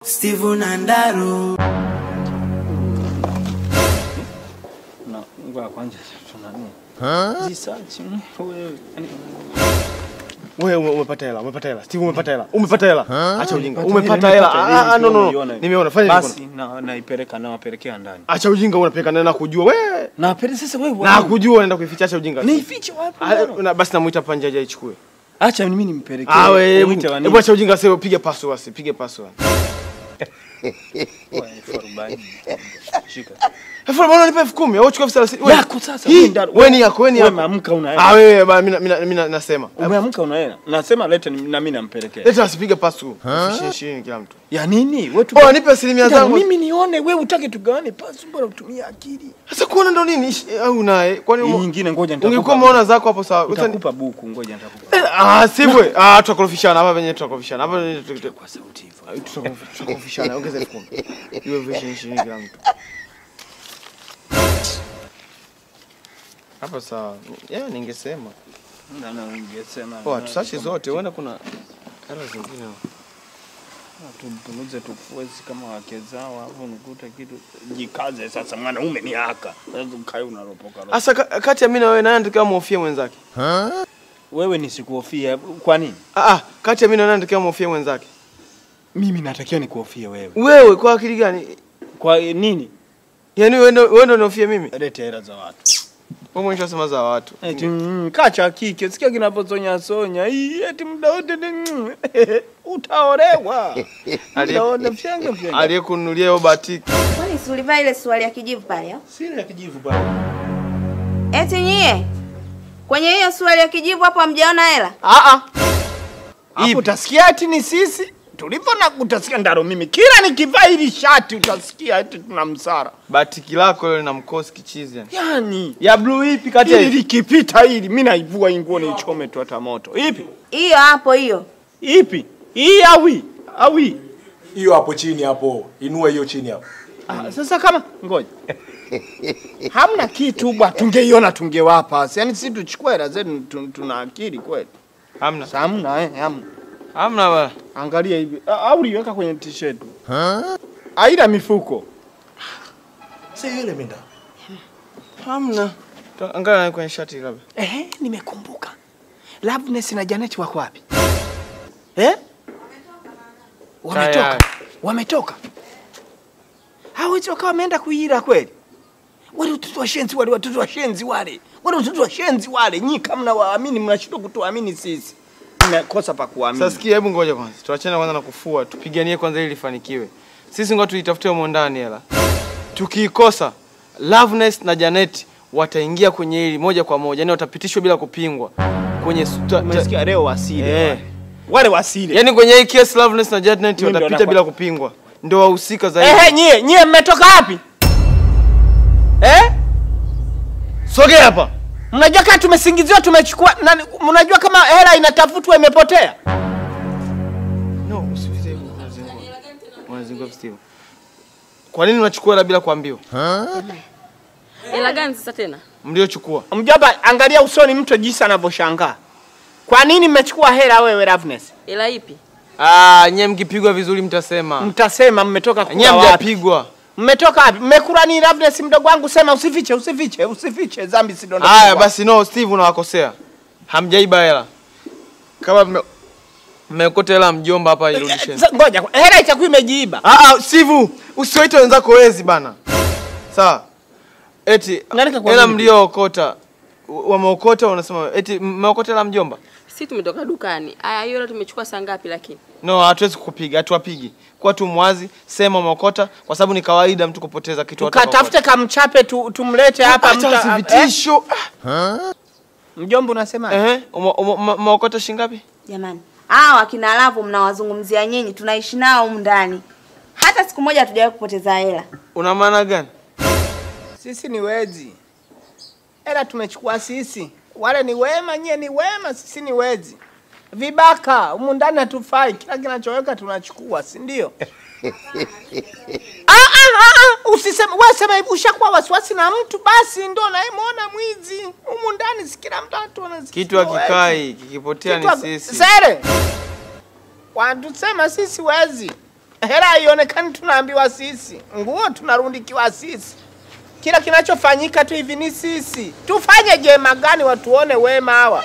Steve Nandaro. Na ngoja kwanza tunani. Zisachi wewe. Wewe umepata hela, umepata hela. Steve umepata hela. Umepata hela. Acha ujinga. Umepata hela. Ah no no. Nimeona. Fanya basi na naipeleka na wapelekea ndani. Acha ujinga unapeleka ndani na kujua wewe. Na peleka sasa wewe. Na kujua unaenda kuificha, acha ujinga. Niifiche wapi? Na basi namuita panja aje aichukue. Acha mimi nimpelekee. Ah wewe. Hebu acha ujinga sasa, piga pasu basi, piga pasu. Wewe 40. Shika. 40 nipe 10,000 au chukua 30,000. Yako sasa wewe ndaro. Wewe ni yako, wewe ni yako. Umeamka una hela. Ah wewe bana mimi nasema. Umeamka una hela. Nasema leta na mimi nampelekea. Leta asipige pasu. 20 kila mtu. Ya nini? Wewe tu. Oh nipe asilimia zangu. Mimi nione wewe utake tugawane pasu, bora utumie akili. Sasa kuona ndo nini? Au naye? Kwani nyingine ngoja nitakupa. Ungekuwa umeona zako hapo sawa. Nitakupa buku ngoja nitakupa. Ah sivyo. Ah tutakorofishana hapa venye tutakorofishana. Hapa kwa sauti hivyo. Tutakorofishana. Ongeza 10,000. Iwe 20 kila mtu. Hapo sawa. Yeah, ningesema. Na ningesema. Oh, tusache zote. Unaona kuna hela zingine. Tupunguze tufuezi kama wake zao hapo nikuta kitu. Jikaze sasa mwanaume ni haka. Sasa ukae unaropoka. Sasa kati ya mimi na wewe nani anatakiwa muhofie mwenzake? Wewe nisikuhofie kwa nini? Ah, kati ya mimi na wewe nani anatakiwa muhofie mwenzake? Mimi natakiwa nikuhofie wewe. Wewe kwa akili gani? Kwa nini? Yaani wewe ndio unihofie mimi? Leta hela za watu. Wewe mwenyewe unasema za watu. Eti kacha kike, sikia kinaposonya sonya. Hii eti muda wote ni utaolewa. Muda fyanga fyanga. Aliyekununulia hiyo batiki. Kwani si ulivaa ile suruali ya kijivu pale au? Si ile ya kijivu pale. Eti nyie kwenye hiyo suruali ya kijivu hapo hamjaona hela? Ah ah. Hapo utasikia eti ni sisi. Tulivyo na utasikia ndaro mimi. Kila nikivaa hili shati utasikia eti tuna msara. Batiki lako leo lina mkosi kichizi yani. Yaani ya blue ipi kati ya hili likipita hili mimi naivua hii nguo niichome tu hata moto. Ipi? Hiyo hapo hiyo. Ipi? Hii awi. Awi. Hiyo hapo chini hapo. Inua hiyo chini hapo. Ah, sasa kama ngoja. Hamna kitu bwa, tungeiona tungewapa. Yaani sisi tuchukue hela zetu tuna akili kweli. Hamna. Hamna hamna. Hamna bwana. Angalia hivi. Au uliweka kwenye t-shirt. Aida mifuko. Si yule minda. Hamna. Angalia kwenye shati labda. Nimekumbuka. Loveness na Janet wako wapi? Eh? Wametoka. Wametoka. Hawezi wakawa wameenda kuira kweli. Wale watoto wa shenzi wale, watoto wa shenzi wale. Wale watoto wa shenzi wale. Nyinyi kama mnawaamini mnashindwa kutuamini sisi. Kosa pa kuamini. Sasa sikia, hebu ngoja kwanza. Tuachane kwanza na kufua, tupiganie kwanza ili lifanikiwe. Sisi ngoja tuitafute humo ndani hela. Tukiikosa, Loveness na Janet wataingia kwenye hili moja kwa moja. Yaani watapitishwa bila kupingwa. Kwenye umesikia leo wasile. Wale wasile. Yaani kwenye hii case Loveness na Janet watapita bila kupingwa. Ndio wahusika zaidi. Nyie mmetoka wapi? Sogea hapa. Mnajua kama tumesingiziwa tumechukua nani, mnajua kama hela inatafutwa imepotea? No, usifize hivyo unazingua. Unazingua Steve. Kwa nini unachukua hela bila kuambiwa? Hela gani sasa tena? Mliochukua. Mjomba, angalia usoni mtu jinsi anavyoshangaa. Kwa nini mmechukua hela wewe Loveness? Hela ipi? Ah, nyie mkipigwa vizuri mtasema. Mtasema mmetoka kula wapi? Nyie mjapigwa. Mmetoka wapi? Mmekula nini Loveness mdogo wangu? Sema usifiche, usifiche, usifiche dhambi sidonda. Haya basi no Steve unawakosea. Hamjaiba hela. Kama mmekota hela mjomba hapa irudisheni. Ngoja, hela itakuwa imejiiba. Ah ah Steve, usiwaite wenzako wezi bana. Sawa. Eti hela mliookota wameokota wanasema eti mmeokota hela mjomba? Sisi tumetoka dukani. Aya hiyo hela tumechukua saa ngapi lakini? No, hatuwezi kukupiga, hatuwapigi. Kwa tu mwazi, sema umeokota kwa sababu ni kawaida mtu kupoteza kitu watu. Tukatafute kamchape tumlete hapa mta vitisho. Mjomba unasemaje? Umeokota shilingi ngapi? Jamani, hawa akina Love mnawazungumzia nyinyi, tunaishi nao humu ndani. Hata siku moja hatujawahi kupoteza hela. Una maana gani? Sisi ni wezi. Hela tumechukua sisi. Wale ni wema, nyie ni wema, sisi ni wezi. Vibaka, humu ndani hatufai. Kila kinachoweka tunachukua, si ndio? Usiseme, wewe sema hivi ushakuwa wasiwasi na mtu basi ndio nayemuona mwizi. Humu ndani si kila mtu anasikia. Kitu hakikai, kikipotea ni sisi. Sere. Wanatusema sisi wezi. Hela haionekani, tunaambiwa sisi. Nguo tunarundikiwa sisi. Kila kinachofanyika tu hivi ni sisi. Tufanye jema gani watuone wema hawa?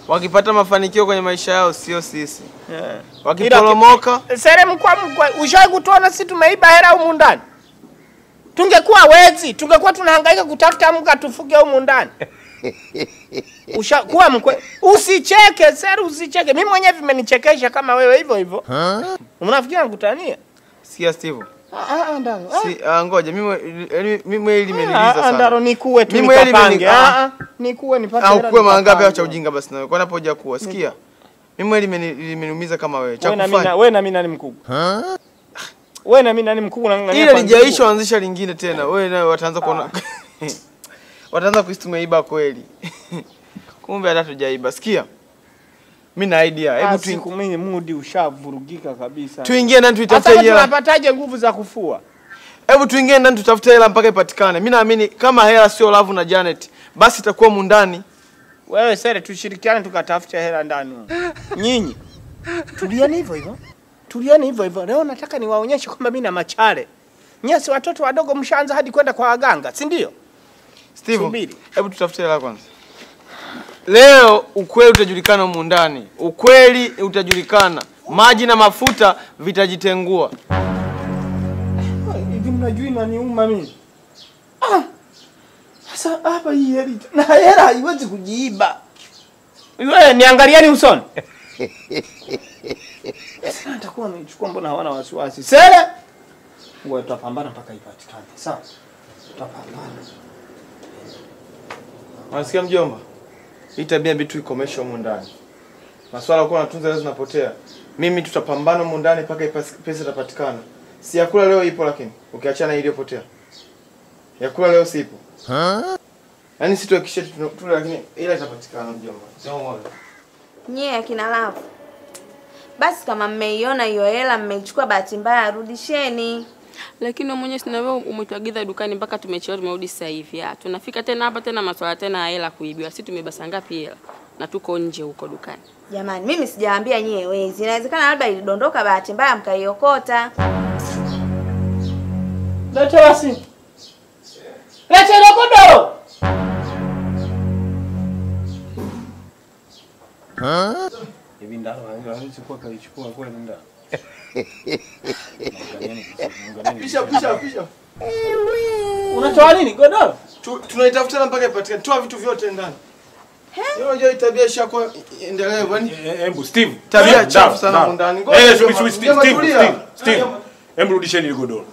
Wakipata mafanikio kwenye maisha yao sio sisi. Yeah. Wakiporomoka sere mkwa ushawahi kutuona sisi tumeiba hela humu ndani? Tungekuwa wezi, tungekuwa tunahangaika kutafuta mka tufuke humu ndani. Ushakuwa mkwe. Usicheke, sere usicheke. Mimi mwenyewe vimenichekesha kama wewe hivyo hivyo. Unafikiri nakutania? Sikia Steve. Ndaro. Si ngoja mimi hili limeniliza sana. Ndaro nikuwe tu nikapange. Nikuwe nipate hela. Au kuwe mara ngapi acha ujinga basi nawe. Kwa napo hujakuwa. Sikia. Mimi hili limeniumiza kama wewe. Cha kufanya. Wewe na mimi nani mkubwa? Wewe na mimi nani mkubwa unang'ang'ania? Ile lijaisha anzisha lingine tena. Wewe nawe wataanza kuona. Wataanza kuhisi tumeiba kweli. Kumbe hata tujaiba. Sikia. Mimi na idea. Hebu tu mudi ushavurugika kabisa. Tuingie ndani tuitafute hela. Tunapataje nguvu za kufua? Hebu tuingie ndani tutafute hela mpaka ipatikane. Mimi naamini kama hela sio Love na Janet, basi itakuwa mundani. Wewe sere tushirikiane tukatafute hela ndani. Nyinyi tulieni hivyo hivyo. Tulieni hivyo hivyo. Leo nataka niwaonyeshe kwamba mimi na machale. Nyinyi si watoto wadogo mshaanza hadi kwenda kwa waganga, si ndio? Steve, hebu tutafute hela kwanza. Leo ukweli utajulikana humu ndani. Ukweli utajulikana. Maji na mafuta vitajitengua. Hivi mnajua inaniuma mimi. Sasa hapa hii hela na hela haiwezi kujiiba. Wewe niangalieni usoni. Sasa nitakuwa nimechukua, mbona hawana wasiwasi? Sele. Wewe tutapambana mpaka ipatikane. Sawa? Tutapambana. Unasikia mjomba? Hii tabia bitu ikomesha humu ndani. Maswala kwa natunza leo zinapotea. Mimi tutapambana humu ndani mpaka pesa itapatikana. Si yakula leo ipo lakini ukiachana iliyopotea. Yakula leo sipo. Yaani si tuhakikishe tule lakini ila itapatikana mjomba. Sio uongo. Nyie akina Love. Basi kama mmeiona hiyo hela mmeichukua bahati mbaya rudisheni. Lakini wewe mwenyewe sina wewe umetuagiza dukani mpaka tumechelewa tumerudi sasa hivi. Tunafika tena hapa tena maswala tena hela kuibiwa. Sisi tumebasa ngapi hela? Na tuko nje huko dukani. Jamani, mimi sijaambia nyie wezi. Inawezekana labda ilidondoka bahati mbaya mkaiokota. Leta basi. Leta ile godoro. Hivi ndaro hawezi kuwa kaichukua kweli ndaro. Pisha. Unatoa nini godoro? Tunaitafuta mpaka ipatikane. Toa vitu vyote ndani. Yeye unajua tabia ishakuwa endelevu yani. Hebu Steve, tabia chafu sana ndani. Steve. Hebu rudisheni ile godoro.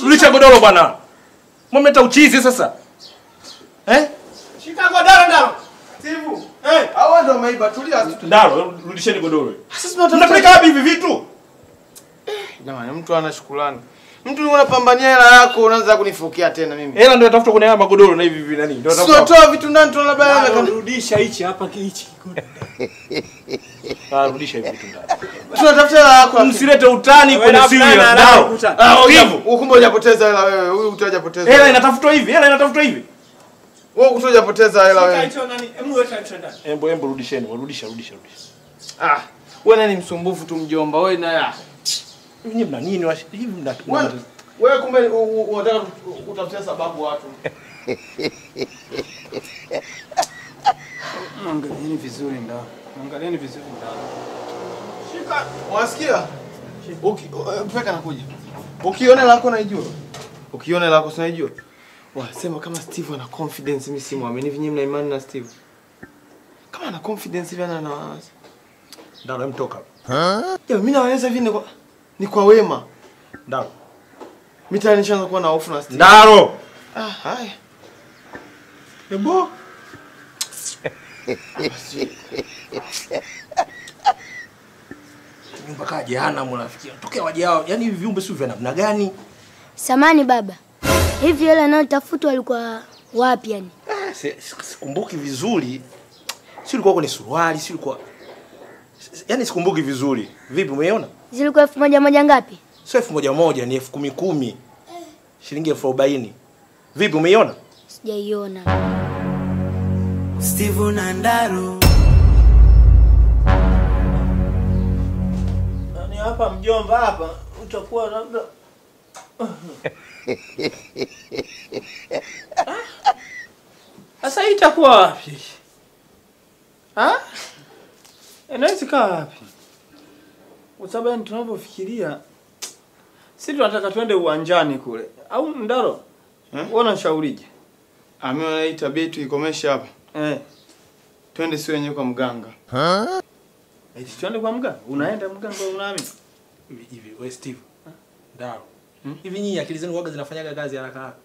Rudisha godoro bwana. Mmeleta uchizi sasa. Shika godoro ndaro. Steve. Hawa ndio maiba, tulia. Ndaro, rudisheni godoro. Sasa tunapeleka wapi hivi vitu? Jamani, mtu ana shukrani. Mtu unapambania hela yako unaanza kunifukia tena mimi. Hela ndio natafuta kwenye haya magodoro na hivi hivi nani? Ndio natafuta. Sio toa vitu ndani tuna labda hela. Rudisha hichi hapa hichi kigodoro. Rudisha hivi vitu ndani. Tunatafuta hela yako. Msilete utani kwenye siri ya ndaro. Ukumbe hujapoteza hela wewe. Huyu utajapoteza. Hela inatafutwa hivi, hela inatafutwa hivi. Wewe utajapoteza hela wewe. Sika hicho nani? Hebu weka hicho ndani. Hebu rudisheni, rudisha. Wewe nani msumbufu tu mjomba, wewe na Nyinyi mna nini hivi mna wewe kumbe unataka kutafutia sababu watu. Angalieni vizuri ndao. Angalieni vizuri ndao. Shika, unasikia? Peka nakuja. Ukiona lako naijua. Ukiona lako sinaijua. Wasema kama Steve ana confidence mimi simuamini. Hivi nyinyi mna imani na Steve? Kama ana confidence hivi ana na Ndaro mtoka. Ya mimi naeleza hivi ni kwa wema. Ndaro. Mimi tayari nishaanza kuwa na hofu na Steve. Ndaro. Haya. Ebo. Nyumba kaa jehanamu rafiki. Tokea waje hao. Yaani hivi viumbe sio vya namna gani? Samani baba. Hivi hela inayotafutwa alikuwa wapi yani? Sikumbuki vizuri. Si ilikuwa kwenye suruali, si ilikuwa yaani sikumbuki vizuri. Vipi umeiona? Zilikuwa 1000 ngapi? Sio 1000 ni 10,000. Shilingi 40,000. Vipi umeiona? Sijaiona. Steve na Ndaro. Ni hapa mjomba hapa. itakuwa labda. Sasa hii itakuwa wapi? Ha? Inaweza kaa wapi? Kwa sababu tunavyofikiria sisi tunataka twende uwanjani kule. Au Ndaro? Wewe unashaurije? Mimi hii tabia tuikomeshe hapa. Twende si wenyewe kwa mganga. Eti twende kwa mganga? Unaenda mganga unaamini? Hivi wewe Steve. Ndaro. Hivi nyinyi akili zenu waga zinafanyaga kazi haraka haraka?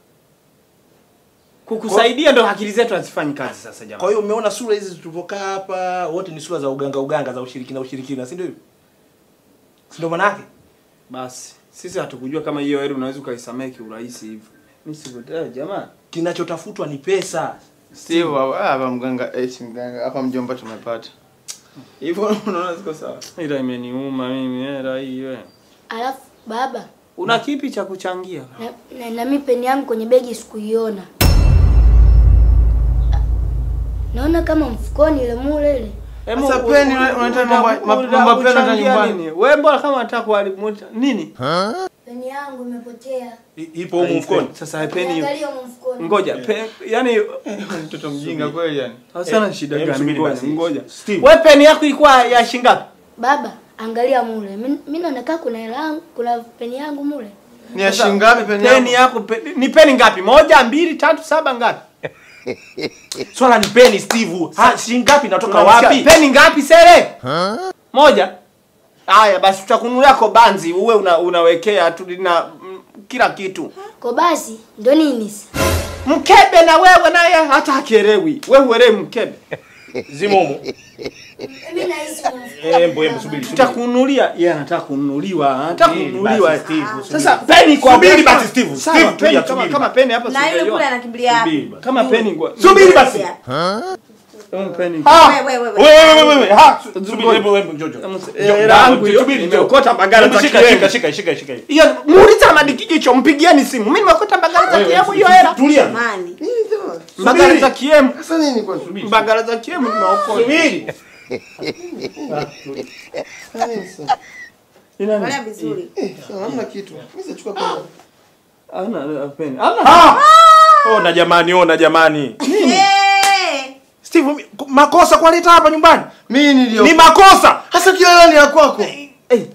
Kukusaidia ndo akili zetu hazifanyi kazi sasa jamani. Kwa hiyo umeona sura hizi tulipokaa hapa wote ni sura za uganga uganga za ushirikina ushirikina, si ndio hivyo? Si ndio maana yake? Basi sisi hatukujua kama hiyo hela unaweza ukaisamea kiurahisi hivyo. Mimi sikutaka jamani. Kinachotafutwa ni pesa. Steve hapa mganga, mganga hapa mjomba tumepata. Hivyo unaona ziko sawa. Ila imeniuma mimi hela hii wewe. Alafu baba, una kipi cha kuchangia? Na mimi peni yangu kwenye begi sikuiona. Naona kama mfukoni ile mule ile. Sasa peni unataka mambo peni hata nyumbani. Wewe mbona kama unataka kuharibu nini? Peni yangu imepotea. Ipo huko mfukoni. Sasa peni hiyo. Ngoja. Yaani mtoto mjinga kweli yani. Sasa shida gani? Ngoja. Wewe peni yako ilikuwa ya shilingi ngapi? Baba, angalia mule. Mimi naona kama kuna hela yangu, kuna peni yangu mule. Ni ya shilingi ngapi peni yako? Peni yako ni peni ngapi? 1 2 3 7 ngapi? Swala ni peni Steve. Shilingi ngapi natoka wapi? Peni ngapi sere? 1. Haya basi tutakununulia kobanzi uwe unawekea tu na kila kitu. Kobazi ndio nini? Mkebe na wewe naye hata hakielewi. Wewe uelewi mkebe. Zimomo. Mimi nahisi Embo subiri. Tutakununulia. Yeye anataka kununuliwa. Anataka kununuliwa. Sasa peni kwa subiri basi Steve. Steve peni kama peni hapa subiri. Na yule kule anakimbilia hapa. Kama peni kwa. Subiri basi. Peni. Wewe. Subiri hebu Jojo. Subiri nimeokota bagara za kiemu. Shika. Hiyo muuliza Madikijicho mpigieni simu. Mimi nimeokota bagara za kiemu hiyo hela. Tulia. Bagara za kiemu. Sasa nini kwa subiri? Bagara za kiemu nimeokota. Subiri. Angalia vizuri. Hamna kitu. Mimi sitachukua peni. Ana peni. Ana. Ona jamani. Nini? Steve, makosa kuleta hapa nyumbani. Mimi nilio. Ni makosa. Hasa kila hela ni ya kwako.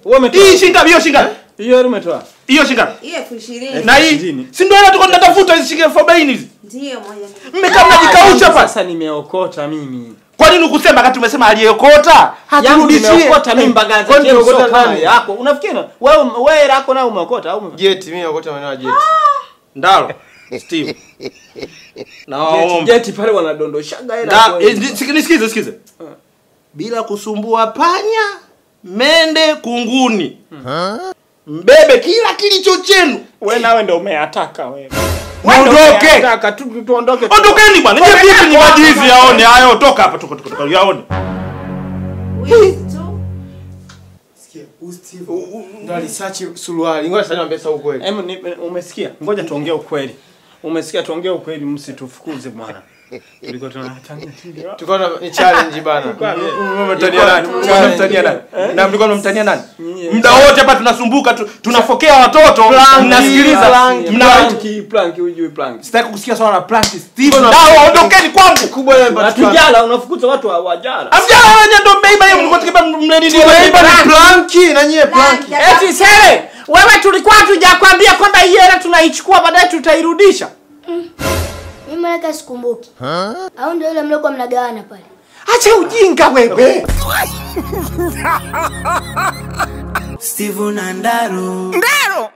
Wewe umetoa. Hii shilingi hiyo shilingi. Hiyo umetoa. Hiyo shilingi. Hiyo 20,000. Na hii si ndio hela tuko tunatafuta hizi shilingi 40 hizi. Ndio moja. Mmekaa mnajikausha hapa. Sasa nimeokota mimi. Kwa nini ukusema wakati umesema aliyeokota? Haturudishie. Nimeokota mimi mbagaza. Kwani umeokota nani yako? Unafikiri wewe hela yako nayo umeokota au Jeti mimi naokota maeneo ya Jeti. Ndaro. Steve. Na Jeti pale wanadondoshaga hela. Nisikize. Bila kusumbua panya, mende, kunguni. Mbebe kila kilicho chenu. Wewe nawe ndio umeataka wewe. Ondoke. Nataka tuondoke. Ondokeni bwana. Nje vipi ni maji hizi yaone hayo toka hapa tuko yaone. Sikia, Steve ndo alisearch suruali. Ngoja sasa niambie sasa ukweli. Umesikia? Ngoja tuongee ukweli. Umesikia, tuongee ukweli msitufukuze bwana. Tulikuwa tunatania. Tulikuwa ni challenge bana. Mmemtania nani? Mmemtania nani? Na mlikuwa mnamtania nani? Muda wote hapa tunasumbuka, tunafokea watoto, mnasikiliza. Plank hujui plank. Sitaki kusikia swala la plank Steve. Nao ondokeni kwangu. Kubwa ile hatujala, unafukuza watu hawajala. Hamjala wenyewe ndio mmeiba hiyo, mlikuwa tukiba mnenini. Tumeiba ni plank na nyie plank. Eti sere, wewe tulikuwa tujakwambia kwamba hii hela tunaichukua baadaye tutairudisha. Mimi malaka sikumbuki. Au ndio ile mlikuwa mnagawana pale. Acha ujinga wewe. Steve na Ndaro. Ndaro.